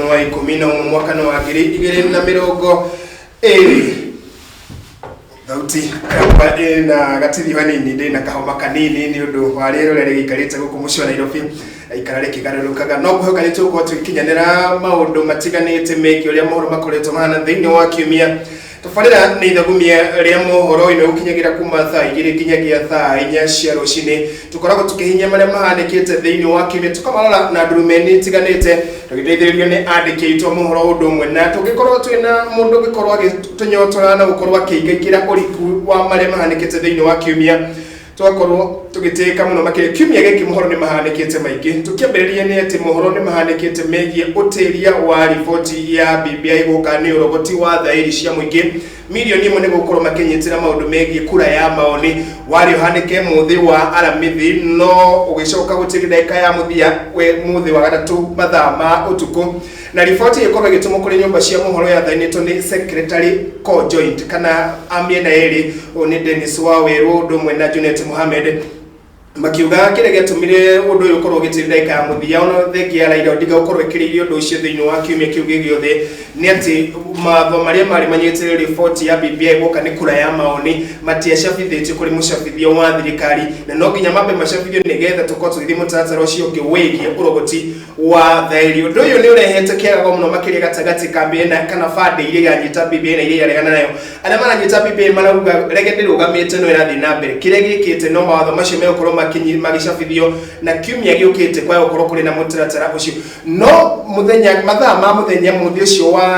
wa 11 mwaka wa 2020. Thauti yakwa ĩna gatithio hanini, ndĩna kahoma kanini nĩ ũndũ wa rĩera ũrĩa rĩgĩikarĩte gũkũ mũciĩ wa Nairobi, ikara rĩkĩgarũrũkaga. No ngwĩhoka nĩ tũgũkorwo tũgĩkinyanĩra maũndũ matiganĩte megiĩ ũrĩa mohoro makoretwo mahana thĩinĩ wa kiumia. Tabarĩra nĩ ithagumia rĩa mohoro ĩno gũkinyagĩra kuma thaa 2 nginyagia thaa 4 cia rũcinĩ. Tũkoragwo tũkĩhinyia marĩa mahanĩkĩte thĩinĩ wa kiumia, tũkamarora na ndurumeni itiganĩte, tũgĩteithĩrĩrio nĩ andĩki aitũ a mohoro ũndũ ũmwe na tũngĩkorwo twĩna mũndũ ũngĩkorwo agĩtũnyotora na gũkorwo akĩingaingĩra ũriku wa marĩa mahanĩkĩte thĩinĩ wa kiumia, tũgakorwo tũgĩtĩĩka mũno makĩria. Kiumia gĩkĩ mohoro nĩ mahanĩkĩte maingĩ. Tũkĩambĩrĩria nĩ atĩ mohoro nĩ mahanĩkĩte megiĩ ũtĩria wa riboti ya BBI gũka nĩ ũrogoti wa thaĩri cia mũingĩ 1 million nĩ gũkorwo makĩnyitĩra maũndũ megiĩ kura ya maoni warĩ ũhanĩke mũthĩ wa Aramithi, no ũgĩcoka gũtĩria ndagĩka ya mũthia we mũthĩ wa gatatũ mathaa ma ũtukũ, na riboti ĩgĩkorwo ĩgĩtũmwo kũrĩ nyũmba cia mohoro yathainĩtwo nĩ secretary co-joint kana a mĩena ĩrĩ, ũyũ nĩ Dennis Wawerũ ũndũ ũmwe na Junet Mohamed, makiuga kĩrĩa gĩatũmire ũndũ ũyũ ũkorwo ũgĩtĩria ndagĩka ya mũthia, ona thengia ya Raila Odinga gũkorwo ĩkĩrĩirie ũndũ ũcio thĩinĩ wa kiumia kĩu gĩgĩothe, nĩ atĩ mawatho marĩa marĩ manyitĩrĩire riboti ya BBI gwoka nĩ kura ya maoni matiacabithĩtio kũrĩ mũcabithia wa thirikari, na no nginya mambe macabithio nĩgetha tũkorwo tũgĩthiĩ mũtaratara ũcio ũngĩ wĩgiĩ ũrogoti wa thaĩri. Ũndũ ũyũ nĩ ũrehete kĩagago mũno makĩria gatagatĩ ka mĩena kana bandĩ iria iranyita BBI na iria iraregana nayo. Arĩa maranyita BBI marauga rege ndĩrũgamĩte no ĩrathiĩ na mbere, kĩrĩa gĩkĩte no mawatho macio megũkorwo magĩcabithio na kiumia gĩũkĩte kwaga gũkorwo kũrĩ na mũtaratara ũcio. No mũthenya mathaa ma mũthenya mũthĩ ũcio wa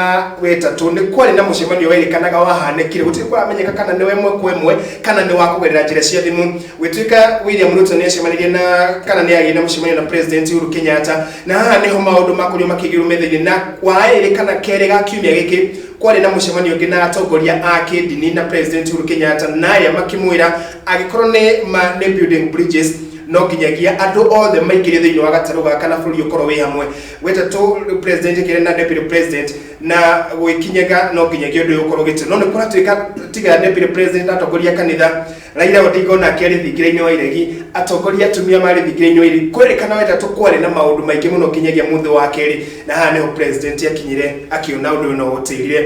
wetatũ nĩ kwarĩ na mũcemanio werĩkanaga wahanĩkire, gũtirĩ kũramenyeka kana nĩ wa ĩmwe kwa ĩmwe kana nĩ wa kũgerera njĩra cia thimũ. Gwĩtuĩka William Ruto nĩ acemanirie na kana nĩ agĩire na mũcemanio na President Uhuru Kenyatta, na haha nĩho maũndũ makorirwo makĩigĩrwo metha-inĩ. Na waĩrĩ kana kerĩ ga kiumia gĩkĩ kwarĩ na mũcemanio ũngĩ na atongoria a kĩndini na President Uhuru Kenyatta, na aya makĩmwĩra angĩkorwo nĩ ma nĩ building bridges, no nginyagia andũ othe maingĩre thĩinĩ wa gatarũ gaka na bũrũri ũkorwo wĩ hamwe. Wetatũ president akĩra na deputy president na gwĩkinyaga no nginyagia ũndũ ũyũ ũkorwo ũgĩtwo, no nĩ kũratuĩka tiga deputy president na atongoria a kanitha, Raila Odinga onake arĩ thingira-inĩ wa iregi, atongoria atumia marĩ thingira-inĩ wa iregi. Kwerĩkana wetatũ kwarĩ na maũndũ maingĩ mũno nginyagia mũthĩ wa kerĩ, na haha nĩho president akinyire akĩona ũndũ ũyũ no ũtĩrire.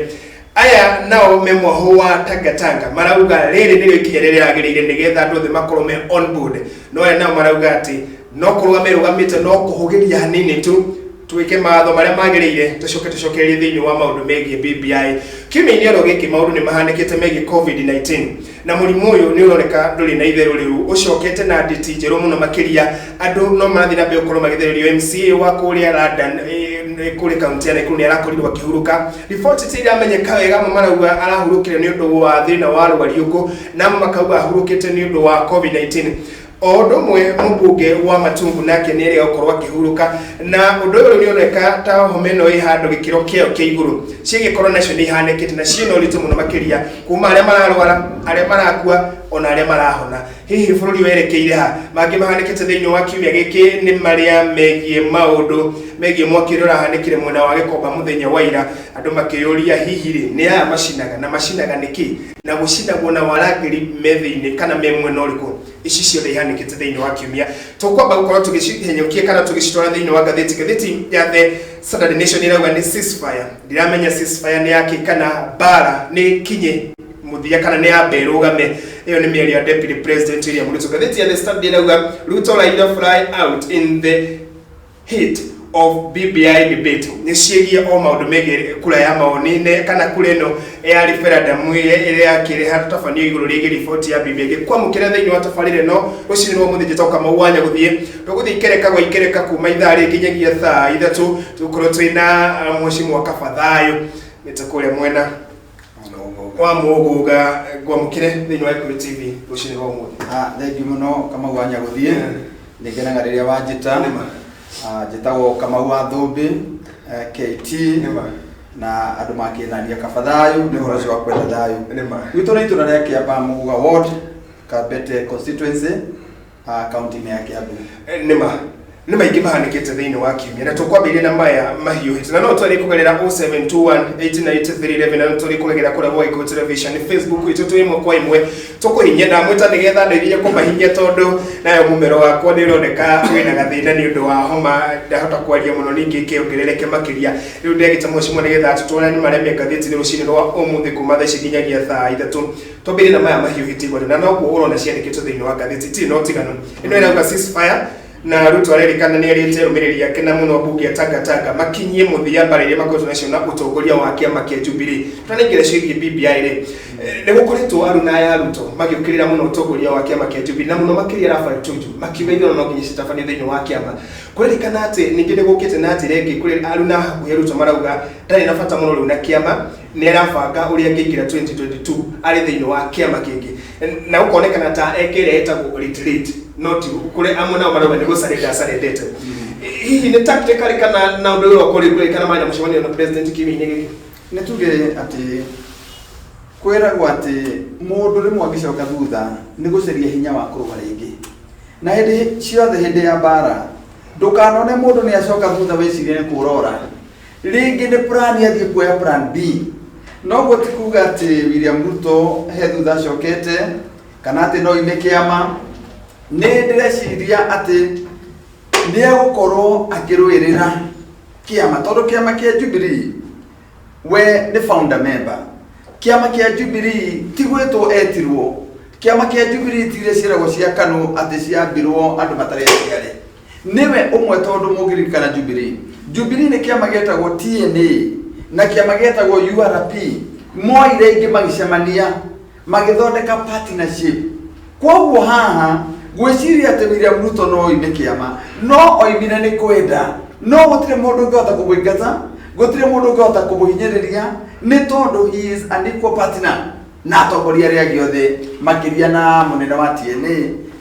Aya nao me mwahũ wa Tangatanga marauga rĩrĩ nĩrĩo ikinya rĩrĩa rĩagĩrĩire nĩgetha andũ othe makorwo me on board, no aya nao marauga atĩ no kũrũgama ĩrũgamĩte, no kũhũgĩria hanini tu twĩke mawatho marĩa magĩrĩire, tũcoke tũcokererie thĩinĩ wa maũndũ megiĩ BBI. Kiumia-inĩ oro gĩkĩ maũndũ nĩ mahanĩkĩte megiĩ COVID-19, na mũrimũ ũyũ nĩ ũroneka ndũrĩ na itherũ, rĩu ũcokete na nditi njerũ mũno makĩria. Andũ no marathiĩ na mbere gũkorwo magĩthererio. MCA wa kũrĩa London, kũrĩa kaunti ya Nakuru, nĩ arakorirwo akĩhurũka. Riboti ti iramenyeka wega, amwe marauga arahurũkire nĩ ũndũ wa thĩna wa rwariũngũ, na amwe makauga ahurũkĩte nĩ ũndũ wa COVID-19. O ũndũ ũmwe mũmbunge wa Matungu nake nĩ erĩga gũkorwo akĩhurũka, na ũndũ ũyũ nĩ ũroneka ta homa ĩno ĩ handũ gĩkĩro kĩayo kĩa igũrũ. Ciĩgĩkorwo nacio nĩ ihanĩkĩte na ciĩna ũritũ mũno makĩria, kuma arĩa mararwara, arĩa marakua, ona arĩa marahona. Hihi bũrũri werekeire ha? Mangĩ mahanĩkĩte thĩinĩ wa kiumia gĩkĩ nĩ marĩa megiĩ maũndũ megiĩ mwaki ũrĩa ũrahanĩkire mwena wa Gĩkomba mũthenya wa ira, andũ makĩyũria hihi rĩ nĩ aya macinaga na macinaga nĩkĩ, na gũcinagwo na warangĩri me thĩinĩ kana me mwena ũrĩkũ. Ici ciothe ihanĩkĩte thĩinĩ wa kiumia, tũkwamba gũkorwo tũgĩcihenyũkia kana tũgĩcitwara thĩinĩ wa ngathĩti. Ngathĩti ya The Saturday Nation ĩrauga nĩ ceasefire. Ndiramenya ceasefire nĩ yakĩ kana mbara nĩ kinye mũthia kana nĩ yambe ĩrũgame. Ĩyo nĩ mĩario ya Deputy President William Ruto. Ngathĩti ya The Standard ĩrauga Ruto Raila fly out in the heat of BBI debate. Nĩ ciĩgiĩ o maũndũ megiĩ kura ya maoni ne kana kura ĩno ya referendum ĩrĩa yakĩrĩ hatabanio igũrũ rĩgiĩ riboti ya BBI. Gĩkwamũkĩra thĩinĩ wa tabarĩra ĩno rũcinĩ rwa mũthĩ, njĩtagwo Kamau wa Nyagũthiĩ. Tũgũthiĩ ikereka gwa ikereka kuma ithaa rĩngĩ nginyagia thaa 3. Tũgũkorwo twĩna Mheshimiwa Kabathayo nĩte kũrĩa mwena wa Mũgũga. Ngwamũkĩre thĩinĩ wa Gĩkũyũ TV rũcinĩ rwa ũmũthĩ. Ah, thank you mũno, Kamau wa Nyagũthiĩ. Nĩ ngenaga rĩrĩa wanjĩta. Nĩma. Ah, njĩtagwo Kamau wa Thũmbĩ, KT, Nĩma. na andũ makĩnania kaba thayũ nĩ ũhoro ũcio wa kwenda thayũ. Nĩma. Gwitũ nĩ itũra rĩa Kĩamba, Mũgũga ward, Kabete constituency, county-inĩ ya Kiambu. Nĩma. Nĩ maingĩ mahanĩkĩte thĩinĩ wa kiumia na tũkwambĩrĩria na maya mahiũhĩte na no twarĩ kũgerera 0721898311 na no twarĩ kũgerera kũrĩa gwa Gĩkũyũ Television Facebook itũ twĩ ĩmwe kwa ĩmwe tũkũhinyia ndamwĩta nĩgetha ndeithie kũmahinyia tondũ nayo mũmero wakwa nĩ ũroneka wĩna gathĩna nĩ ũndũ wa homa ndahota kwaria mũno ningĩ kĩongerereke makĩria. Rĩu ndegĩta mũcimo nĩgetha atũtware nĩ marĩa me ngathĩti-inĩ rũcinĩ rwa ũmũthĩ kuma thaa ici nginyagia thaa 3. Twambĩrĩrie na maya mahiũhĩte igũrũ na noguo ũrona ciandĩkĩtwo thĩinĩ wa ngathĩti itirĩ na ũtiganu. Ĩno ĩrauga ceasefire na Ruto arerĩkana nĩ erĩte arũmĩrĩri ake na mũno mbunge ya Tanga Tanga makinyie mũthia mbara iria makoretwo nacio na ũtongoria wa kĩama kĩa Jubilee. Tũtanaingĩra ciĩgiĩ BBI rĩ, nĩ gũkoretwo aruna aya a Ruto magĩũkĩrĩra mũno ũtongoria wa kĩama kĩa Jubilee na mũno makĩria Raphael Tuju makiuga ithurano no nginya citabanio thĩinĩ wa kĩama. Kũrerĩkana atĩ ningĩ nĩ gũkĩte na njĩra ĩngĩ kũrĩ aruna hakuhĩ Ruto marauga ndarĩ na bata mũno rĩu na kĩama nĩ arabanga ũrĩa angĩingĩra 2022 arĩ thĩinĩ wa kĩama kĩngĩ na gũkonekana ta eke ĩrĩa ĩtagwo retreat no ti kũrĩ amwe nao marauga nĩ gũcarenda acarendete. Hihi nĩ tactically kana na ũndũ ũyũ ũkorwo kũrĩkana marĩ na mũcemanio na president kiumia-inĩ gĩkĩ? Nĩ tuge atĩ kwĩragwo atĩ mũndũ rĩmwe angĩcoka thutha nĩ gũcaria hinya wa kũrũa rĩngĩ. Na hĩndĩ ciothe hĩndĩ ya mbara ndũkanone mũndũ nĩ acoka thutha wĩcirie nĩ kũrora rĩngĩ nĩ plan athiĩ kuoya plan B. Noguo ti kuga atĩ William Ruto he thutha acokete kana atĩ no ime kĩama. Nĩ ndĩreciria atĩ nĩ egũkorwo akĩrũĩrĩra kĩama tondũ kĩama kĩa Jubilee we nĩ founder member. Kĩama kĩa Jubilee ti gwĩtwo etirwo. Kĩama kĩa Jubilee ti iria ciĩragwo cia KANU atĩ ciambirwo andũ matarĩ aciare. Nĩwe ũmwe tondũ mũngĩririkana Jubilee. Jubilee nĩ kĩama gĩetagwo TNA na kĩama gĩetagwo URP. Moire ingĩ magĩcemania magĩthondeka partnership. Kwoguo haha gwĩciria atĩ William Ruto no oime kĩama, no oimire nĩ kwenda, no gũtirĩ mũndũ ũngĩhota kũmũingata, gũtirĩ mũndũ ũngĩhota kũmũhinyĩrĩria nĩ tondũ he is an equal partner na atongoria arĩa angĩ othe makĩria na mũnene wa TNA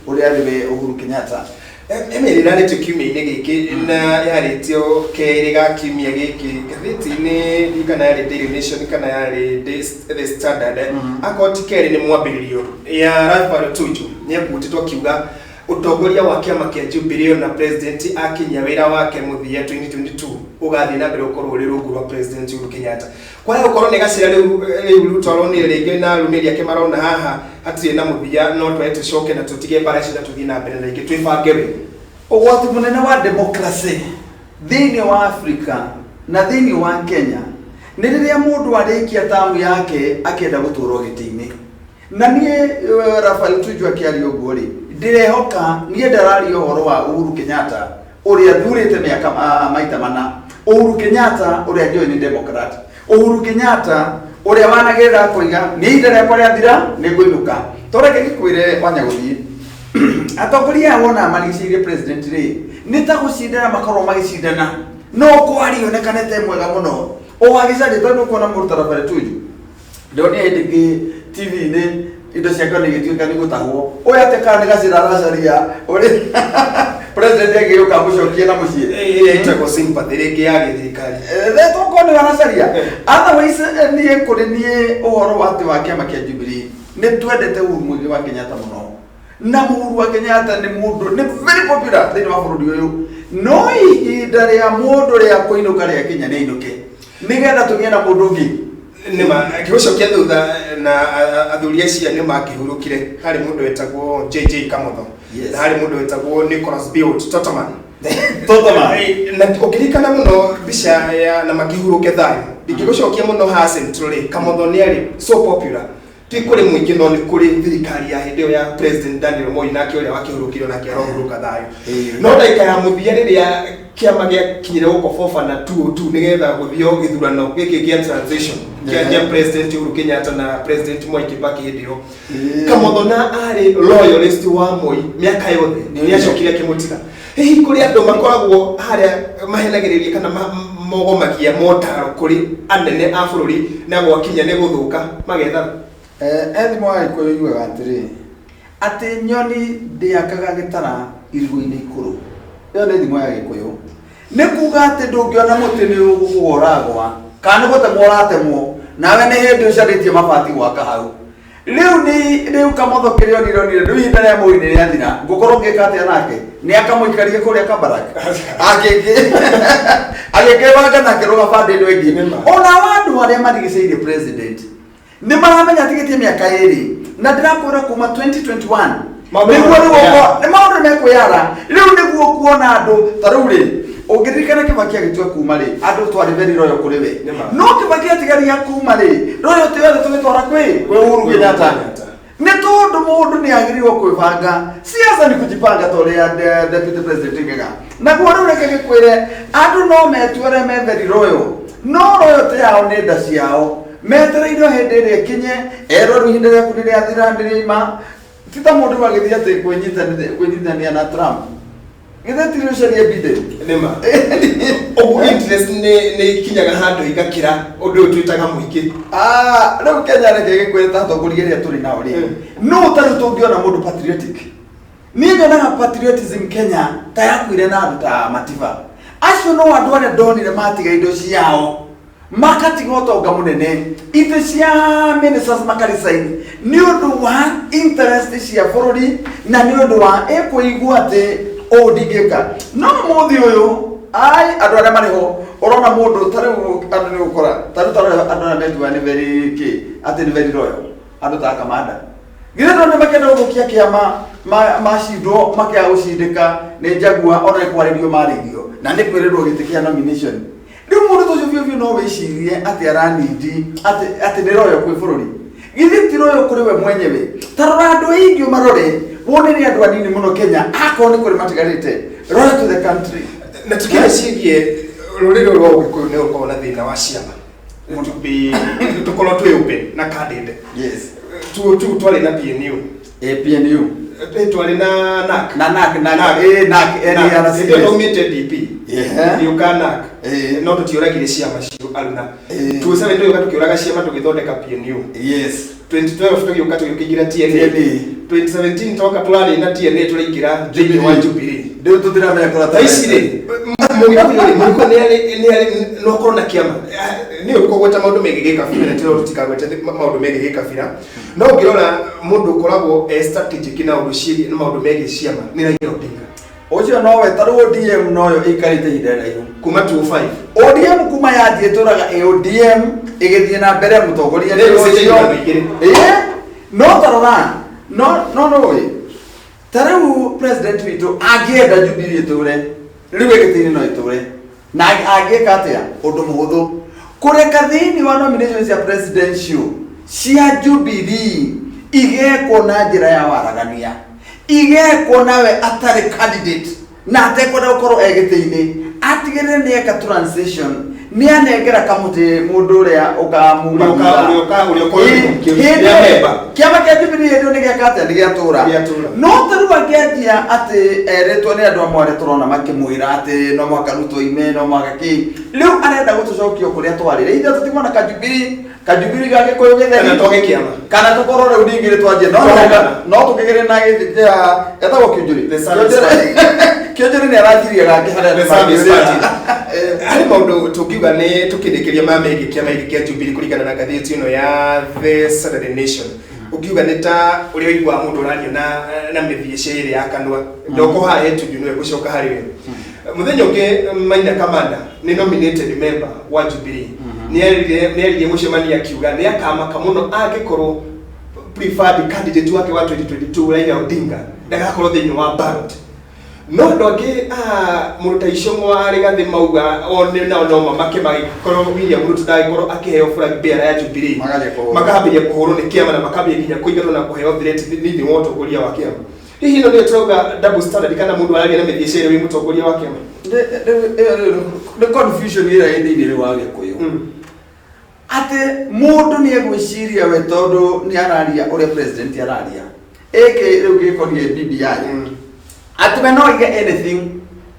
ũrĩa arĩ we Uhuru Kenyatta. Ĩmwe ĩrarĩtio kiumia-inĩ gĩkĩ na yarĩtio kerĩ ga kiumia gĩkĩ ngathĩti-inĩ ndiũĩ kana yarĩ Daily Nation kana yarĩ The Standard. Akorwo ti kerĩ nĩ mwambĩrĩrio ya Raphael Tuju nĩ ekuĩtĩtwo akiuga ũtongoria wa kĩama kĩa Jubilee na president akinyia wĩra wake mũthia 2022 ũgathiĩ na mbere gũkorwo ũrĩ rungu rwa president Uhuru Kenyatta. Kwaya gũkorwo nĩ gacĩra rĩu rĩu Ruto aronire rĩngĩ na arũmĩrĩri ake marona haha hatirĩ na mũthia no twae tũcoke na tũtige mbara ici na tũthiĩ na mbere na rĩngĩ twĩbange wega. Ũgwati mũnene wa democracy thĩinĩ wa Afrika na thĩinĩ wa Kenya nĩ rĩrĩa mũndũ arĩkia tamu yake akĩenda gũtũrwo gĩtĩ-inĩ. Na niĩ Raphael Tuju akĩaria ũguo rĩ, ndĩrehoka niĩ ndararia ũhoro wa Uhuru Kenyatta ũrĩa thurĩte mĩaka maita mana. Uhuru Kenyatta ũrĩa njũĩ nĩ Democrat. Uhuru Kenyatta ũrĩa wanagĩrĩra akoiga niĩ ihinda rĩakwa rĩathira nĩ ngũinũka. To reke ngĩkwĩre Wanyagũthiĩ, atongoria aya wonaga marigicĩirie president rĩ, nĩ ta gũcindana makoragwo magĩcindana, no kwaria onekane ta e mwega mũno. O agĩcaria tondũ nĩũkuona mũndũ ta Raphael Tuju ndonire hĩndĩ ĩngĩ TV-inĩ indo ciake ona igĩtuĩka nĩ gũtahwo ũyũ atĩ kana nĩ gacĩra aracaria ũrĩ president agĩũka amũcokie na mũciĩ. Ĩrĩa ĩtagwo sympathy rĩngĩ ya gĩthirikari. Tokorwo nĩwe aracaria. Otherwise niĩ kũrĩ niĩ ũhoro wa atĩ wa kĩama kĩa Jubilee nĩ twendete Uhuru Muigai wa Kenyatta mũno na Uhuru wa Kenyatta nĩ mũndũ nĩ very popular thĩinĩ wa bũrũri ũyũ no ihinda rĩa mũndũ rĩa kũinũka rĩakinya nĩ ainũke nĩgetha tũgĩe na mũndũ ũngĩ. Nĩma ngĩgũcokia thutha na athuri acio nĩ makĩhurũkire harĩ mũndũ wetagwo JJ Kamotho na harĩ mũndũ wetagwo Nicholas Biwott Totoman. Totoman. Na ũkĩririkana mũno mbica ya na makĩhurũke thayũ ndingĩgũcokia mũno ha Central rĩ Kamotho nĩ arĩ so popular ti kũrĩ mũingĩ no nĩ kũrĩ thirikari ya hĩndĩ ĩyo ya President Daniel Moi nake ũrĩa wakĩhurũkire nake arohurũka thayũ. No ndagĩka ya mũthia rĩrĩa kĩama gĩakinyire gũkoboba na 202 nĩgetha gũthio gĩthurano gĩkĩ gĩa transition kĩa kĩa President Uhuru Kenyatta na President Mwai Kibaki hĩndĩ ĩyo Kamotho na arĩ loyalist wa Moi mĩaka yothe nĩ acokire akĩmũtiga. Hihi kũrĩ andũ makoragwo harĩa mahenagĩrĩria kana mogomagia motaro kũrĩ anene a bũrũri na gwakinya nĩ gũthũka magethara? Ethimo wa Gĩkũyũ yugaga atĩrĩ, atĩ nyoni ndĩakaga gĩtara irigũ-inĩ ikũrũ. Ĩyo nĩ thimo ya Gĩkũyũ. Nĩ kuga atĩ ndũngĩona mũtĩ nĩ ũgũgũa ũragwa, kana nĩ gũtemwo ũratemwo, nawe nĩ hĩndĩ ũcarĩtie mabati gwaka hau. Rĩu nĩ rĩu Kamotho kĩrĩa onire onire, rĩu ihinda rĩa Moi nĩ rĩathira, ngũkorwo ngĩka atĩa nake? Nĩ akamũikaria kũrĩa Kabarak agĩkĩbanga nake rũga bande ĩno ĩngĩ. Nĩma. Ona andũ arĩa marigicĩirie president nĩ maramenya atigĩtie mĩaka 2, na ndĩrakwĩra kuma 2021 Maũndũ nĩguo rĩu mekwĩyara. Nĩ maũndũ mekwĩyara rĩu, nĩguo kuona andũ ta rĩu rĩ, ũngĩririkana Kĩbaki agĩtua kuma rĩ, andũ twarĩ very loyal kũrĩ we. Nĩma. No Kĩbaki atigaria kuma rĩ, loyalty yothe tũgĩtwara kwĩ Uhuru Kenyatta, nĩ tondũ mũndũ nĩ agĩrĩirwo kwĩbanga. Siasa ni kujipanga, ta ũrĩa deputy president oigaga. Naguo rĩu reke gĩkwĩre, andũ no metuere me very loyal, no loyalty yao nĩ nda ciao, metereire hĩndĩ ĩrĩa ĩkinye erwo rĩu ihinda rĩaku nĩ rĩathira, nĩ rĩaima. Ti ta mũndũ agĩthiĩ atĩ kwĩnyitithania na Trump, githĩ ti rĩũcarie Biden? Nĩma, ũguo interest nĩ ikinyaga handũ igakĩra ũndũ ũyũ twĩtaga mũingĩ. Ah, rĩu Kenya reke gĩkwĩre, ta atongoria arĩa tũrĩ nao rĩ, no tarĩu tũngĩona mũndũ patriotic, niĩ nyonaga patriotism Kenya ta yakuire na andũ ta Matiba acio. No andũ arĩa ndonire matiga indo ciao, makatiga ũtonga mũnene, itĩ cia ministers, makaresign nĩ ũndũ wa interest cia bũrũri na nĩ ũndũ wa ĩkũigua atĩ ũũ ndingĩka. No mũthĩ ũyũ ai andũ arĩa marĩ ho, ũrona mũndũ ta rĩu andũ nĩ gũkora ta rĩu ta andũ arĩa metuaga nĩ very kĩ, atĩ nĩ very loyal, andũ ta Kamanda, githĩ no nĩ makĩenda gũthũkia kĩama, macindwo makĩaga gũcindĩka nĩ njagua, ona nĩ kwarĩrio marĩirio na nĩ kwĩrĩrwo gĩtĩ kĩa nomination. Rĩu mũndũ ta ũcio biũ biũ no wĩcirie atĩ aranindi atĩ nĩ royo kwĩ bũrũri? Githĩ ti royo kũrĩ we mwenyewe? Ta rora andũ aingĩ, ũmarore wone nĩ andũ anini mũno Kenya, akorwo nĩ kũrĩ matigarĩte royo to the country. Na tukĩra ciĩgiĩ rũrĩrĩ rwa Ũgĩkũyũ, nĩ ũkorwo na thĩna wa ciama, to be tũkorwo twĩ open na candid. Tu twarĩ na PNU. PNU. Twarĩ na NARC. Na NARC, NARC, NARC, NARC. Hĩndĩ ĩyo twaumĩte DP, gĩũka NARC. No tũtioragire ciama cio aruna. 2007 tũgĩũka tũkĩũraga ciama, tũgĩthondeka PNU. 2012 tũgĩũka tũgĩkĩingĩra TNA. TNA. 2017 toka tũrarĩ na TNA, tũraingĩra thĩinĩ wa Jubilee. Rĩu tũtiramenya kũrĩa. Thaa ici rĩ, Mũgĩkũyũ rĩ, Mũgĩkũyũ nĩ arĩ no korwo na kĩama nĩ ũkũgweta maũndũ megiĩ gĩkabira, na tĩrwo tũtikagwete maũndũ megiĩ gĩkabira, no ũngĩrora mũndũ ũkoragwo e strategic na ũndũ ciĩgiĩ na maũndũ megiĩ ciama nĩ Raila Odinga. Ũcio nowe. Ta rĩu ODM noyo ĩikarĩte ihinda iraihu. Kuma 2005. ODM kuma yanjie ĩtũraga ĩ ODM, ĩgĩthiĩ na mbere, mũtongoria nĩ Rĩu ũcio. ĩcenjetie andũ igĩrĩ. Ĩĩ, no tarora, no nũĩ ta rĩu president witũ angĩenda Jubilee ĩtũre rĩu ĩgĩtĩ-inĩ, no ĩtũre na angĩka atĩa? Ũndũ mũhũthũ, kũreka thĩinĩ wa nomination cia presidential cia Jubilee igekwo na njĩra ya waragania, igekwo nawe atarĩ candidate na atekwenda gũkorwo e gĩtĩ-inĩ, atigĩrĩre nĩ eka transition, nĩ anengera kamũtĩ mũndũ ũrĩa ũkamuma. Ũrĩa ũkorwo Hĩndĩ nĩ member. Kĩama kĩa Jubilee hĩndĩ ĩyo nĩ gĩaka atĩa? Nĩ gĩatũra. Gĩatũra. No ta rĩu angĩanjia atĩ erĩtwo nĩ andũ amwe arĩa tũrona makĩmwĩra atĩ no mũhaka Ruto ime, no mũhaka kĩ, rĩu arenda gũtũcokia kũrĩa twarĩ. Rĩu ithuĩ tũtikuona kajubilee, kajubilee ga Gĩkũyũ gĩtheri. Kana twage kĩama. Kana tũkorwo rĩu ningĩ nĩ twanjia no Twagana. no tũkĩgĩre na gĩthĩ kĩa etagwo Kĩũnjũrĩ. The Service Kĩũnjũrĩ nĩ aranjirie gake harĩa. The Service Party. Eh. Harĩ maũndũ tũngiuga nĩ tũkĩrĩkĩria ma megiĩ kĩama gĩkĩ kĩa Jubilee kũringana na ngathĩti ĩno ya The Saturday Nation, ũngiuga nĩ ta ũrĩa ũiguaga mũndũ ũraria na mĩthiĩce ĩrĩ ya kanua, ndoko haha etundu nĩwe gũcoka harĩ we. Mũthenya ũngĩ Maina Kamanda nĩ nominated member wa Jubilee, nĩ eririe mũcemanio akiuga nĩ akamaka mũno angĩkorwo preferred candidate wake wa 2022 Raila Odinga ndagakorwo thĩinĩ wa ballot. No andũ angĩ, mũndũ ta Icũng'wa, Rigathĩ, mauga o nĩ nao no mamake magĩkorwo William Ruto ndagĩkorwo akĩheo flag bearer ya Jubilee. Makambia kũhũrwo. Makambĩrĩria kũhũrwo nĩ kĩama na makambĩrĩria nginya kũingatwo na kũheo threat thĩinĩ wa ũtongoria wa kĩama. Hihi ĩno nĩyo tũrauga double standard, kana mũndũ araria na mĩthiĩce ĩrĩ wĩ mũtongoria wa kĩama? Ĩyo nĩ confusion ĩrĩa ĩ thĩinĩ rĩu wa Gĩkũyũ, atĩ mũndũ nĩ egwĩciria we tondũ nĩ araria ũrĩa president araria ĩkĩ rĩu gĩkoniĩ BBI, atĩ we no aige anything,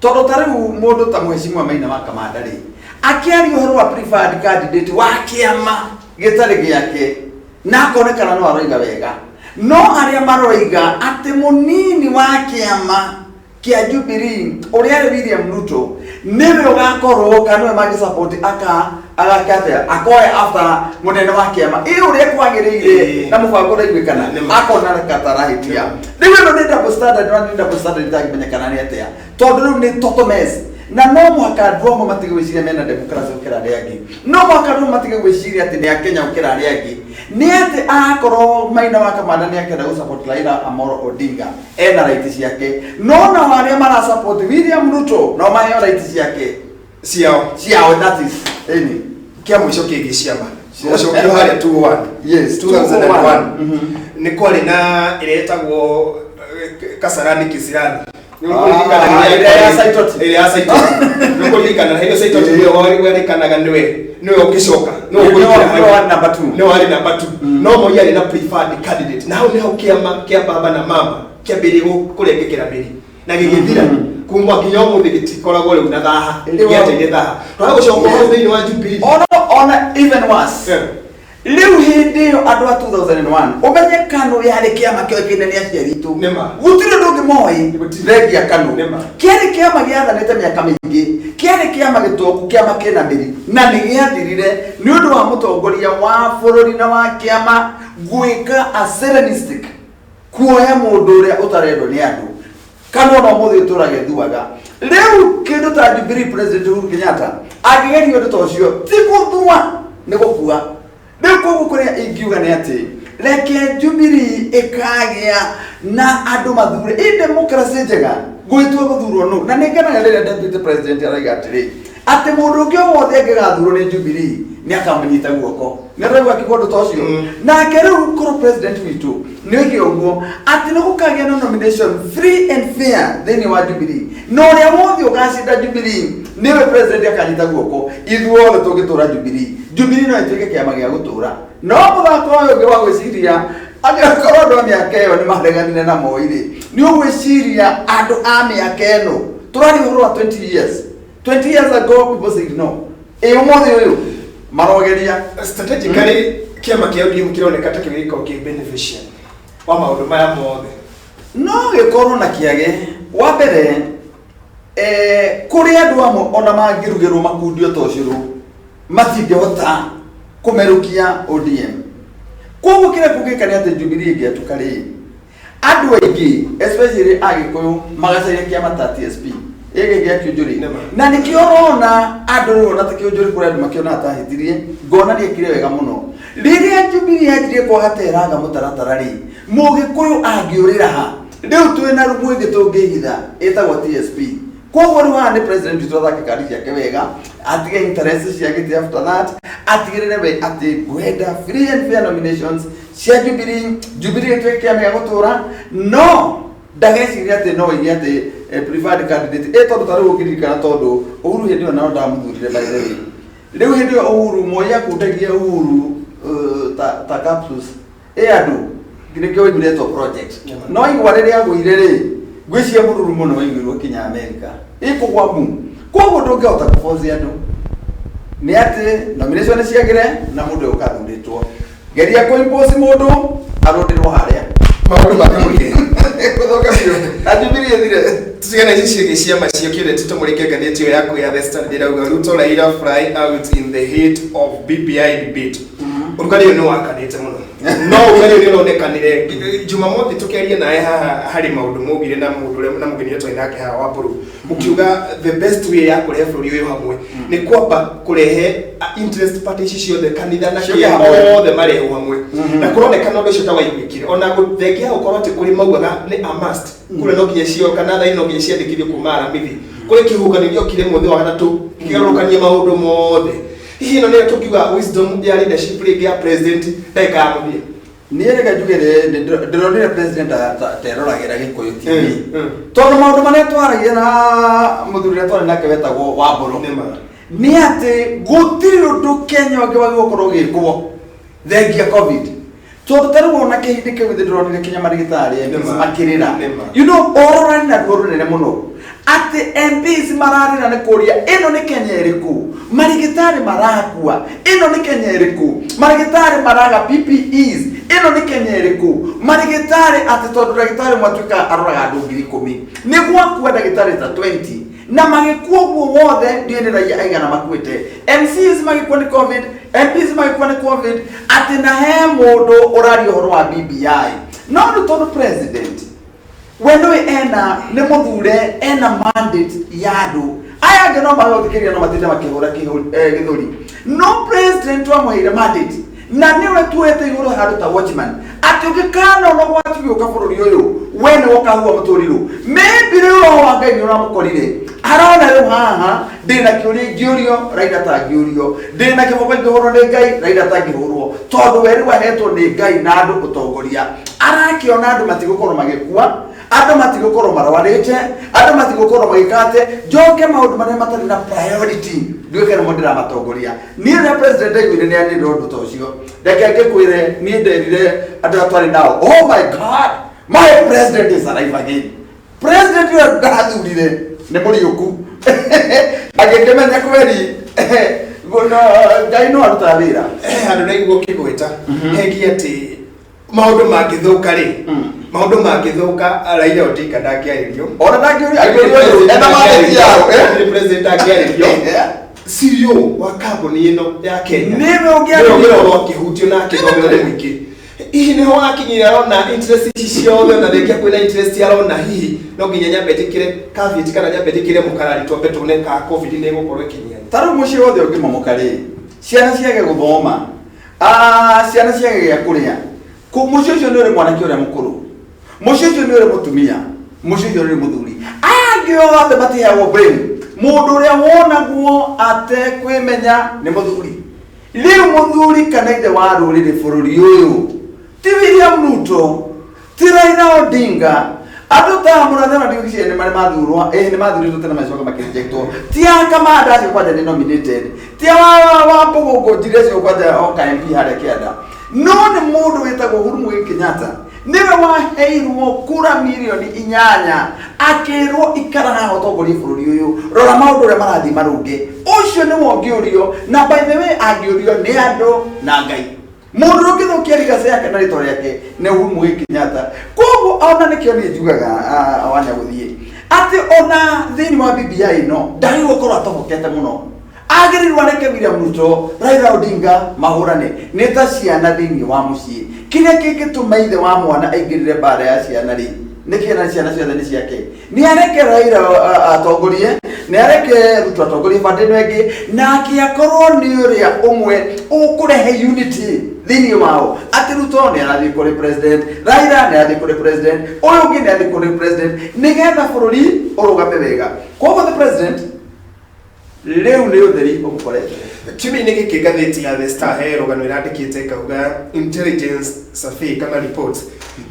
tondũ ta rĩu mũndũ ta Mheshimiwa Maina wa Kamanda rĩ, akĩaria ũhoro wa preferred candidate wa kĩama gĩtarĩ gĩake na akonekana no aroiga wega, no arĩa maroiga atĩ mũnini wa kĩama kĩa Jubilee ũrĩa arĩ William Ruto Nĩwe ũgakorwo kana nĩwe mangĩ support aka agake atĩa, akoya after mũnene wa kĩama ĩ ũrĩa kwagĩrĩire na mũbango ũraiguĩkana. Nĩma. Akona katarahĩtia. Rĩu ĩno nĩ double standard, na nĩ double standard itangĩmenyekana nĩ atĩa, tondũ rĩu nĩ total mess. Na no mũhaka andũ amwe matige gwĩciria mena democracy gũkĩra arĩa angĩ. No mũhaka andũ amwe matige gwĩciria atĩ nĩ akenya gũkĩra arĩa angĩ. Nĩ atĩ akorwo Maina wa Kamanda nĩ akenda gũ support Raila Amolo Odinga, ena right ciake, no nao arĩa mara support William Ruto no maheo right ciake. Ciao. Ciao, that is any. Kĩa mũico kĩgiĩ ciama, gũcokio harĩa 201. Yes. 2001. 201. Nĩ kwarĩ na ĩrĩa ĩtagwo Kasarani Kisirani. Nĩ Ah, ũkũririkana rĩrĩa ĩrĩa ya Saitoti. Ĩrĩa ya Saitoti. Nĩ ũkũririkana hĩndĩ ĩyo Saitoti nĩwe werĩkanaga nĩwe ũngĩcoka, nĩwe ũkũingĩra. Nĩwe warĩ number two. Nĩwe warĩ number two. No Moi arĩ na preferred candidate, na hau nĩho kĩama kĩa baba na mama kĩambĩrĩrie kũrengekera mĩri na gĩgĩthira kuma nginya ũmũthĩ gĩtikoragwo rĩu na thaha. Gĩateire thaha twaga gũcoka hau thĩinĩ wa Jubilee. Ona even worse, rĩu hĩndĩ ĩyo andũ a 2001, ũmenye KANU yarĩ kĩama kĩoĩkaine nĩ aciari itũ. Nĩma. Gũtirĩ ũndũ ũngĩ moĩ Gũtirĩ. thengia KANU. Nĩma. Kĩarĩ kĩama gĩathanĩte mĩaka mĩingĩ, kĩarĩ kĩama gĩtongu, kĩama kĩna mĩri, na nĩ gĩathirire nĩ ũndũ wa mũtongoria wa bũrũri na wa kĩama gwĩka a serenistic kuoya mũndũ ũrĩa ũtarendwo nĩ andũ. Kana ona ũmũthĩ ũtũraga ĩthuaga. Rĩu kĩndũ ta Jubilee, President Uhuru Kenyatta angĩgeria ũndũ ta ũcio, ti gũthua, nĩ gũkua. Rĩu koguo kũrĩa ingiuga nĩ atĩ reke Jubilee ĩkagĩa na andũ mathure ĩ democracy njega gwĩtua gũthurwo nũ. Na nĩ ngenaga rĩrĩa deputy president araiga atĩrĩ atĩ mũndũ ũngĩ o wothe angĩgathurwo nĩ Jubilee nĩ akamũnyita guoko. Nĩ ũraigua akiuga ũndũ ta ũcio? Nake rĩu korwo president witũ nĩ oige ũguo atĩ nĩ gũkagĩa na nomination free and fair thĩinĩ wa Jubilee, na ũrĩa wothe ũgacinda Jubilee nĩwe president akanyita guoko, ithuothe tũngĩtũra Jubilee, Jubilee no ĩtuĩke kĩama gĩa gũtũra. No mũthako ũyũ ũngĩ wa gwĩciria angĩkorwo andũ a mĩaka ĩyo nĩ mareganire na Moi rĩ, nĩ ũgwĩciria andũ a mĩaka ĩno tũraria ũhoro wa 20 years, 20 years ago people said no, ĩ ũmũthĩ ũyũ marogeria. Strategically, kĩama kĩa ODM kĩroneka ta kĩgĩkorwo kĩ beneficiary wa maũndũ maya mothe. No gĩkorwo na kĩage. Wa mbere, kũrĩ andũ amwe ona mangĩrugĩrwo makundio ta ũcũrũ matingĩhota kũmerũkia ODM. Koguo kĩrĩa kũngĩka nĩ atĩ Jubilee ĩngĩatuka rĩ, andũ aingĩ especially Agĩkũyũ magacaria kĩama ta TSP ĩgĩ gĩa Kĩũnjũrĩ. Nĩma. Na nĩkĩo ũrona andũ rĩu ona ta Kĩũnjũrĩ kũrĩ andũ makĩonaga ta ahĩtirie, ngona nĩekire wega mũno rĩrĩa Jubilee yanjirie kwaga teranga mũtaratara rĩ, Mũgĩkũyũ angĩũrĩra ha? Rĩu twĩna rumu ĩngĩ tũngĩhitha ĩtagwo TSP. Koguo rĩu haha nĩ president witũ athake kandi ciake wega, atige interest cia gĩtĩ, after that atigĩrĩre we atĩ ngwenda free and fair nominations cia Jubilee, Jubilee ĩtuĩke kĩama gĩa gũtũra. No ndageciria atĩ no oige atĩ preferred candidate ĩ, tondũ ta rĩu ũngĩririkana, tondũ Uhuru hĩndĩ ĩyo nao ndamuthurire, by the way. Rĩu hĩndĩ ĩyo Uhuru Moi akundagia Uhuru ta capsules ĩ andũ nĩkĩo waiguire to project. No igwa rĩrĩa agũire rĩ, ngwĩciria mũruru mũno waiguirwo kinya Amerika ĩkũgwa mu. Koguo ndũngĩhota kũboci andũ nĩ atĩ nomination ciagĩre na mũndũ ũkathurĩtwo geria kũimpose mũndũ arũndĩrwo harĩa. Maũndũ makamũrĩke. Gũthũka biũ na Jubilee ĩthire. Tutigane ici ciĩgiĩ ciama ciokire tũmũrĩke ngathĩti ĩyo yaku ya The Standard ĩrauga Ruto Raila fly out in the heat of BBI debate. Ũrugarĩ ũyũ nĩ wakanĩte mũno, no ũrugarĩ ũyũ nĩ ũronekanire Jumamothi tũkĩaria nawe haha harĩ maũndũ maugire na mũndũ ũrĩa na mũgeni ũrĩa twarĩ nake haha wa bũrũri, ũkiuga the best way ya kũrehe bũrũri ũyũ hamwe nĩ kwamba kũrehe interest party ici ciothe, kanitha na Ciũke kĩ hamwe. Othe marehwo hamwe, na kũronekana ũndũ ũcio ta waiguĩkire ona gũthengia gũkorwo atĩ kũrĩ maugaga nĩ a must kũrĩa no nginya cio kana thaa no nginya ciandĩkithio kuma Aramithi. Kũrĩ kĩhuhũkanio gĩokire mũthĩ wa gatatũ kĩgarũrũkania maũndũ mothe. Hihi ĩno nĩyo tũngiuga wisdom ya leadership rĩngĩ ya president ndagĩka ya mũthia? Niĩ reke njuge ndĩronire president teroragĩra Gĩkũyũ TV, tondũ maũndũ marĩa twaragia na mũthuri ũrĩa twarĩ nake wetagwo Wambũrũ Nĩma. Nĩ atĩ gũtirĩ ũndũ Kenya ũngĩ wagĩrĩirwo gũkorwo ũgĩkwo thengia COVID, tondũ ta rĩu ona kĩhĩndĩ kĩu githĩ ndĩronire kinya marigĩtarĩ MPs Nĩma. makĩrĩra. Nĩma. Ũhoro ũrarĩ na ruo rũnene mũno atĩ MPs mararĩra nĩ kũria ĩno nĩ Kenya ĩrĩkũ, marigĩtarĩ marakua, ĩno nĩ Kenya ĩrĩkũ, marigĩtarĩ maraga PPEs, ĩno nĩ Kenya ĩrĩkũ, marigĩtarĩ atĩ tondũ ndagĩtarĩ ũmwe atuĩka aroraga andũ 10,000 nĩ gwakua ndagĩtarĩ ta 20. Na magĩkua ũguo wothe, ndiũĩ nĩ raia aigana makuĩte. MCs magĩkua nĩ COVID, MPs magĩkua nĩ COVID, atĩ na he mũndũ ũraria ũhoro wa BBI. No rĩu tondũ president we nĩwe ena nĩ mũthure, ena mandate ya andũ aya angĩ, no magũthikĩrĩria, no matinde makĩhũra gĩthũri, no president wamũheire mandate na nĩwe tuoete igũrũ handũ ta watchman, atĩ ũngĩkana ona ũgwati gĩũka bũrũri ũyũ, we nĩwe ũkahua mũtũrirũ. Maybe rĩu roho wa Ngai nĩ ũramũkorire, arona rĩu haha ndĩna kĩũria ingĩũrio, Raila tangĩũrio, ndĩna kĩboko ingĩhũrwo nĩ Ngai, Raila tangĩhũrwo, tondũ we rĩu ahetwo nĩ Ngai na andũ ũtongoria. Arakĩona andũ matigũkorwo magĩkua, andũ matigũkorwo marwarĩte, andũ matigũkorwo magĩkate njoke maũndũ marĩa matarĩ na priority nduĩke nĩmo ndĩramatongoria niĩ. Rĩrĩa president aiguire nĩ anĩrĩra ũndũ ta ũcio, reke ngĩkwĩre, niĩ nderire andũ arĩa twarĩ nao, "Oh my God, my president is alive again." President ũrĩa ndathurire nĩ mũriũku, agĩkĩmenya kweri Ngai no arutaga wĩra. Handũ naigua ũkĩgweta hegie atĩ maũndũ mangĩthũka rĩ, maũndũ mangĩthũka, Raila Odinga ndangĩarĩrio. Ona ndangĩũrio, angĩũrio ena mandate yao, eh? Gũtirĩ president angĩarĩrio. CEO wa kambuni ĩno ya Kenya Nĩwe ũngĩarĩrio. Nĩwe ũngĩkorwo akĩhutio na akĩthomera nĩ mũingĩ. Hihi nĩho akinyire arona interest ici ciothe, na rĩngĩ kwĩna interest arona hihi no nginya nyambe njĩkĩre caveat kana nyambe njĩkĩre mũkarari, twambe tuone ka COVID nĩ ĩgũkorwo ĩkĩnyia. Ta rĩu mũciĩ wothe ũngĩmomoka rĩ, ciana ciage gũthoma, ciana ciage gĩa kũrĩa, mũciĩ ũcio nĩ ũrĩ mwanake ũrĩa mũkũrũ, mũciĩ ũcio nĩ ũrĩ mũtumia, mũciĩ ũcio nĩ ũrĩ mũthuri. Aya angĩ othe matiheagwo blame. Mũndũ ũrĩa wonagwo atekwĩmenya nĩ mũthuri. Rĩu mũthuri kana ithe wa rũrĩrĩ bũrũri ũyũ ti William Ruto, ti Raila Odinga. Andũ ta mũrathe na ndiũciĩ nĩ marĩ mathurwo, ĩ nĩ mathurirwo tene macoka makĩrejectwo. Ti a Kamanda acio kwanja nĩ nominated, ti a wa Mbũgũngũ Njiri acio kwanja oka MP harĩa kĩanda, no nĩ mũndũ wĩtagwo Uhuru Muigai Kenyatta. Nĩwe waheirwo kura mirioni 8, akĩrwo ikara haha ũtongorie bũrũri ũyũ, rora maũndũ ũrĩa marathiĩ marũnge. Ũcio nĩwe ũngĩũrio, na by the way angĩũrio nĩ andũ na Ngai. Mũndũ ũrĩa ũngĩthũkia legacy yake na rĩtwa rĩake nĩ Uhuru Muigai Kenyatta. Koguo ona nĩkĩo niĩ njugaga, wanya gũthiĩ atĩ ona thĩinĩ wa BBI ĩno ndagĩrĩirwo gũkorwo atobokete mũno, agĩrĩirwo areke William Ruto, Raila Odinga mahũrane nĩ ta ciana thĩinĩ wa mũciĩ. Kĩrĩa kĩngĩtũma ithe wa mwana aingĩrĩre mbara ya ciana rĩ, nĩ kĩna ciana ciothe nĩ ciake. Nĩ areke Raila atongorie, nĩ areke Ruto atongorie bande ĩno ĩngĩ, nake akorwo nĩ ũrĩa ũmwe ũkũrehe unity thĩinĩ wao, atĩ Ruto nĩ arathiĩ kũrĩ president, Raila nĩ arathiĩ kũrĩ president, ũyũ ũngĩ nĩ arathiĩ kũrĩ president, nĩgetha bũrũri ũrũgame wega. Koguo the president rĩu nĩ ũtheri ũmũkorete. Kiumia-inĩ gĩkĩ ngathĩti ya The Star he rũgano ĩrandĩkĩte ĩkauga intelligence survey kana report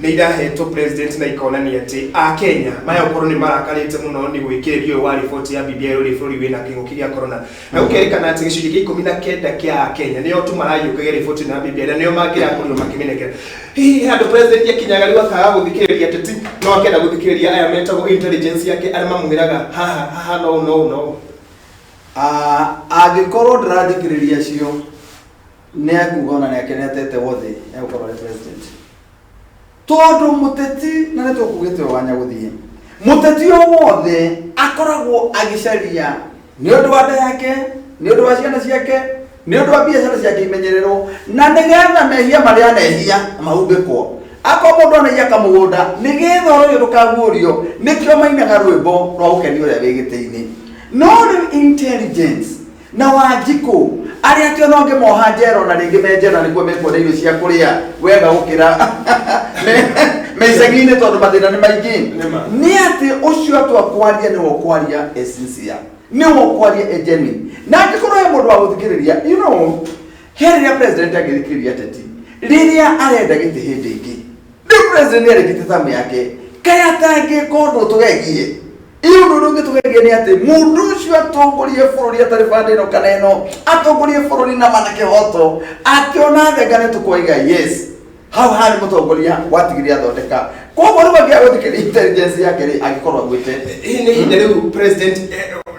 nĩ irahetwo president na ikonania atĩ akenya maya ũkorwo nĩ marakarĩte mũno nĩ gwĩkĩrĩrio ũyũ wa riboti ya BBI ũrĩa bũrũri wĩna kĩng'ũki gĩa corona, na gũkerĩkana atĩ gĩcunjĩ kĩa 19 kĩa akenya nĩo tu marayũkagia riboti ĩno ya BBI na nĩo mangĩrakorirwo makĩmĩnengera. Hihi handũ president akinyaga rĩu akaga gũthikĩrĩria ateti, no akenda gũthikĩrĩria aya metagwo intelligence yake arĩa mamwĩraga haha haha no no no? Angĩkorwo ndĩrathikĩrĩria acio, nĩ ekuga ona nĩ akenetete wothe egũkorwo arĩ president, tondũ mũteti, na nĩ tũkugĩte wanya gũthiĩ, mũteti o wothe akoragwo agĩcaria nĩ ũndũ wa nda yake, nĩ ũndũ wa ciana ciake, nĩ ũndũ wa biacara ciake imenyererwo, na nĩgetha mehia marĩa anehia mahumbĩkwo. Akorwo mũndũ anaiya kamũgũnda, nĩgetha ũhoro ũyũ ndũkaguũrio, nĩkĩo mainaga rwĩmbo rwa gũkenia ũrĩa wĩ gĩtĩ-inĩ. No rĩu intelligence na Wanjikũ arĩa atĩ ona ũngĩmoha njera, ona rĩngĩ me njera nĩguo mekuona irio cia kũrĩa wega gũkĩra me icagi-inĩ, tondũ mathĩna nĩ maingĩ. Nĩma. Nĩ atĩ ũcio atua kwaria nĩwe ũkwaria e sincere, nĩwe ũkwaria e genuine, na angĩkorwo he mũndũ wa gũthikĩrĩria, he rĩrĩa president angĩthikĩrĩria ateti rĩrĩa arenda gĩtĩ hĩndĩ ĩngĩ. Rĩu president nĩ arĩkĩtie tamu yake, kaĩ atangĩka ũndũ tũgegie? Iyo ũndũ ũrĩa ũngĩtũgegia nĩ atĩ mũndũ ũcio atongorie bũrũri atarĩ bande ĩno kana ĩno, atongorie bũrũri na mana kĩhoto, atĩ ona thenga nĩ tũkoiga yes, hau harĩ mũtongoria watigire athondeka. Koguo rĩu angĩaga gũthikĩrĩria intelligence yake rĩ, angĩkorwo agwĩte. Hihi nĩ ihinda rĩu president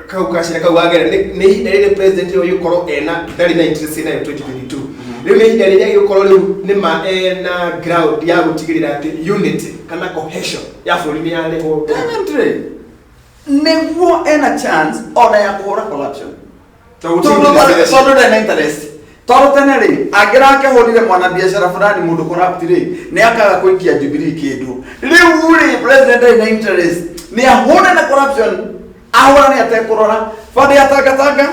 kau gacĩra kau wagera, nĩ ihinda rĩrĩ president ũyũ gũkorwo ena ndarĩ na interest nayo 2022, rĩu nĩ ihinda rĩrĩa gĩgũkorwo rĩu nĩ ma ena ground ya gũtigĩrĩra atĩ unity kana cohesion ya bũrũri nĩ yarehwo? Definitely. Nĩguo ena chance ona ya kũhũra corruption. Tondũ Tondũ gũtirĩ mbeca. Tondũ ndarĩ na interest, tondũ tene rĩ, angĩrakĩhũrire mwanabiacara fulani, mũndũ corrupt rĩ, nĩ akaga kũikia Jubilee kĩndũ. Rĩu rĩ, president ndarĩ na interest, nĩ ahũre na corruption, ahũrane atekũrora bande ya Tangatanga,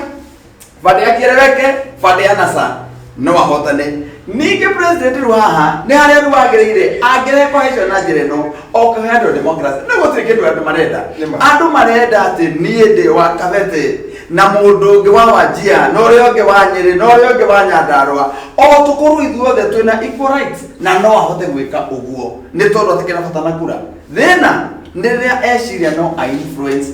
bande ya Kiereweke, bande ya NASA, no ahotane. Ningĩ president rĩu haha nĩ harĩa rĩu agĩrĩire angĩrekwo icio na njĩra ĩno okahe andũ democracy, nĩ gũtirĩ kĩndũ andũ marenda. Nĩ ma. Andũ marenda atĩ niĩ ndĩ wa Kabete na mũndũ ũngĩ wa Wajia na ũrĩa ũngĩ wa Nyĩrĩ na ũrĩa ũngĩ wa Nyandarũa, o tũkorwo ithuothe twĩna equal rights, na no ahote gwĩka ũguo nĩ tondũ atikĩrĩ na bata na kura. Thĩna nĩ rĩrĩa eciria no a influence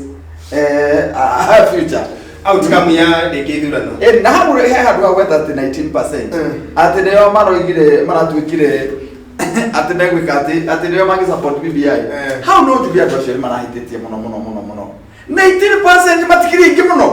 future outcome ya rĩngĩ ithurano. Na hau he handũ hagweta atĩ 19% atĩ nĩo maroigire maratuĩkire atĩ megwĩka atĩ nĩo mangĩ support BBI. Hau no njuge andũ acio nĩ marahĩtĩtie mũno mũno mũno mũno. 19% matikĩrĩ aingĩ mũno.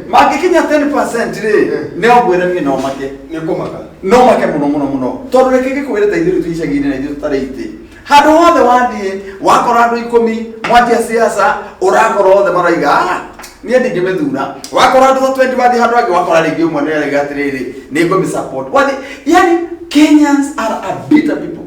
Mangĩkinya 10% rĩ, nĩ ngwĩra niĩ no make. Nĩ ũkũmaka. No make mũno mũno mũno, tondũ reke ngĩkwĩre, ta ithuĩ twĩ icagi-inĩ na ithuĩ tũtarĩ itĩ, handũ hothe wathiĩ wakora andũ 10 mwanjia siasa, ũrakora othe maroiga, "Ah, niĩ ndingĩmĩthura." Wakora andũ ta 20, wathiĩ handũ hangĩ wakora rĩngĩ ũmwe nĩ araiga atĩrĩrĩ, nĩ ngũmĩ support. Wathiĩ, yani Kenyans are a bitter people.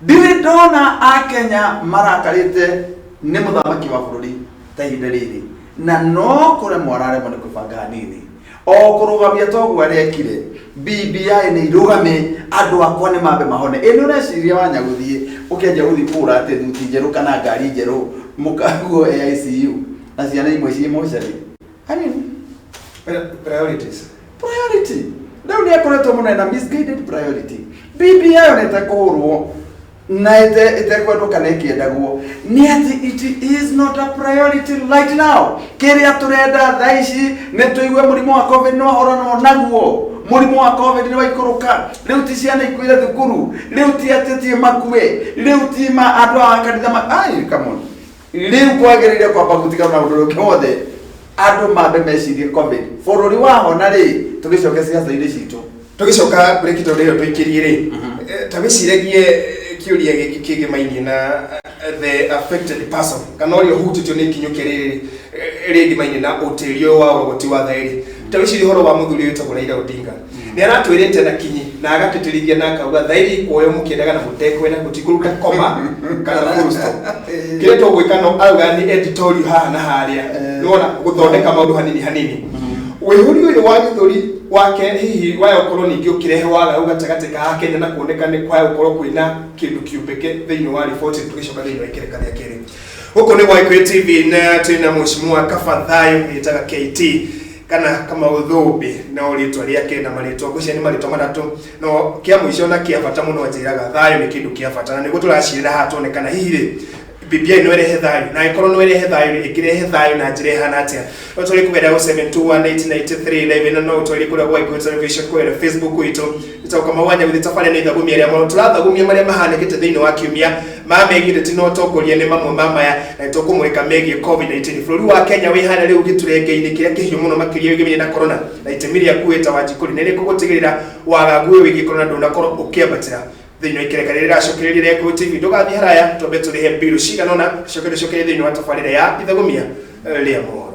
Ndirĩ ndona Akenya marakarĩte nĩ mũthamaki wa bũrũri ta ihinda rĩrĩ, na no kũremwo araremwo nĩ kwĩbanga hanini o kũrũgamia toguo arekire BBI nĩ irũgame, andũ akwa nĩ mambe mahone. Ĩ nĩ ũreciria wanya gũthiĩ ũkĩanjia gũthiĩ kũgũra atĩ thuti njerũ kana ngari njerũ mũkaguo AICU na ciana imwe ciĩ mocarĩ? I mean, Priorities. Priority rĩu nĩ akoretwo mũno na misguided priority. BBI ona ĩtekũhũrwo na ĩtekwendwo kana ĩkĩendagwo, nĩ atĩ it is not a priority right now. Kĩrĩa tũrenda thaa ici nĩ tũigue mũrimũ wa COVID nĩ wahũranwo naguo, mũrimũ wa COVID nĩ waikũrũka, rĩu ti ciana ikuire thukuru, rĩu ti atĩ ti makue, rĩu ti ma andũ a kanitha ma ai, come on. Rĩu kwagĩrĩire kwamba gũtigana na ũndũ ũngĩ wothe, andũ mambe mecirie COVID. Bũrũri wahona rĩ, tũgĩcoke ciaca-inĩ citũ. Tũgĩcoka break, tondũ ĩyo tũikĩrie rĩ, ta wĩciragie kĩũria gĩkĩ kĩgĩmainie na the affected person kana ũrĩa ũhutĩtio nĩ ikinyũkia rĩrĩ rĩgĩmainie na ũtĩri ũyũ wa ũrogoti wa thaĩri. Ta wĩcirie ũhoro wa mũthuri ũyũ wĩtagwo Raila Odinga. Nĩ aratwĩrĩte na kinyi na agatĩtĩrithia na akauga thaĩri kuoyo mũkĩendaga na mũtekwenda, gũtikũruta koma kana full stop. Kĩrĩa tũgwĩka no auga nĩ editorial haha na harĩa, nĩwona gũthondeka maũndũ hanini hanini. Wĩhũri ũyũ wa gĩthũri wake hihi waya ũkorwo ningĩ ũkĩrehe wagagu gatagatĩ ka Kenya na kuoneka nĩ kwaya gũkorwo kwĩna kĩndũ kĩũmbĩke thĩinĩ wa riboti. Tũgĩcoka thĩinĩ wa ikereka rĩa kerĩ, gũkũ nĩ Gwaikuĩ TV na twĩna Mheshimiwa Kabathayo ĩtaga KT kana Kamau Thũmbĩ, no rĩtwa rĩake na marĩtwa ngwĩciria nĩ marĩtwa matatũ, no kĩa mũico na kĩa bata mũno anjĩraga thayũ nĩ kĩndũ kĩa bata, na nĩguo tũracirĩra haha tuone kana hihi rĩ BBI no ĩrehe thayũ, na ĩkorwo no ĩrehe thayũ rĩ, ĩngĩrehe thayũ na njĩra ĩhana atĩa? No tũrĩ kũgerera 0721899311 na no ũtwarĩrie kũrĩa gwa Gĩkũyũ Television kũgerera Facebook itũ. Ĩtagwo Kamau wa Nyagũthi. Tabarĩra nĩ ithagumia rĩa mũno, tũrathagumia marĩa mahanĩkĩte thĩinĩ wa kiumia ma megiĩ ũteti na ũtongoria nĩ mamwe ma maya, na nĩtũkũmũrĩka megiĩ COVID-19. Bũrũri wa Kenya wĩ harĩa rĩu gĩturenge-inĩ kĩrĩa kĩhiũ mũno makĩria wĩgĩmĩire na corona, na itemi rĩaku wĩ ta Wanjikũri nĩ rĩkũ gũtigĩrĩra wagagu ũyũ wĩgiĩ corona ndũnakorwo ũkĩambatĩra thĩinĩ wa ikereka rĩrĩa rĩracokereria rĩa Gĩkũyũ TV? Ndũgathiĩ haraya, twambe tũrĩhe mbiru cigana ũna, tũcoke tũcokerie thĩinĩ wa tabarĩra ya ithagumia rĩa mohoro.